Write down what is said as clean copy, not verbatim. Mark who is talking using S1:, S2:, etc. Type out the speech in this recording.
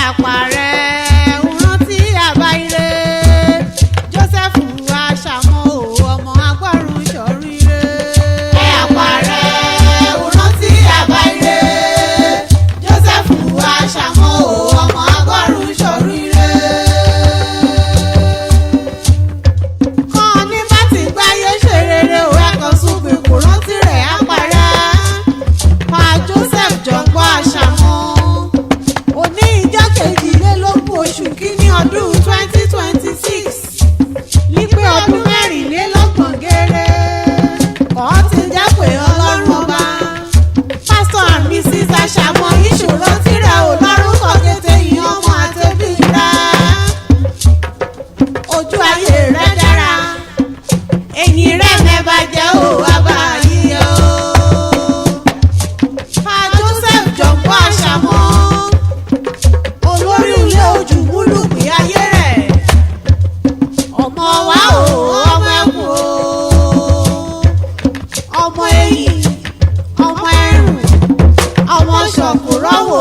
S1: Àpàrẹ ń rántí àbáyé Joseph Àṣàmọ́ o, ọmọ agbárùn sọ̀ríire. Ẹ àpàrẹ ń rántí àbáyé Joseph Àṣàmọ́ o, ọmọ agbárùn sọ̀ríire. Kan ní bá ti gbáyé ṣe rere o, ẹ̀kan sùn kò rántí rẹ̀ àpàrẹ. Pa Joseph Jọ̀ǹgbọ́ Àṣàmọ́, òní ìjọ 22 oṣù kínní ọdún 2026, ní pé ọdún 34 gẹ́rẹ́ kọ́ ti jẹ́ pé Ọlọ́run ọba. Pásítọ̀ and Mrs. Àṣàmọ́, ìṣòro tirẹ̀ ò lórúkọ kété yìí, ọmọ àtẹ̀bí rẹ̀, ojú ayé rẹ̀ dára, ẹ̀yìn rẹ̀ mẹ́bàjẹ́ ò wá báyìí o. Pa Joseph Jọ̀ǹgbọ́ Àṣàmọ́, olórí ilé ojúmúlùmí ayé rẹ̀, ọmọ wa o, ọmọ ẹkùn o, ọmọ eyín, ọmọ ẹrùn, ọmọ ṣọ̀kùrọ̀wò.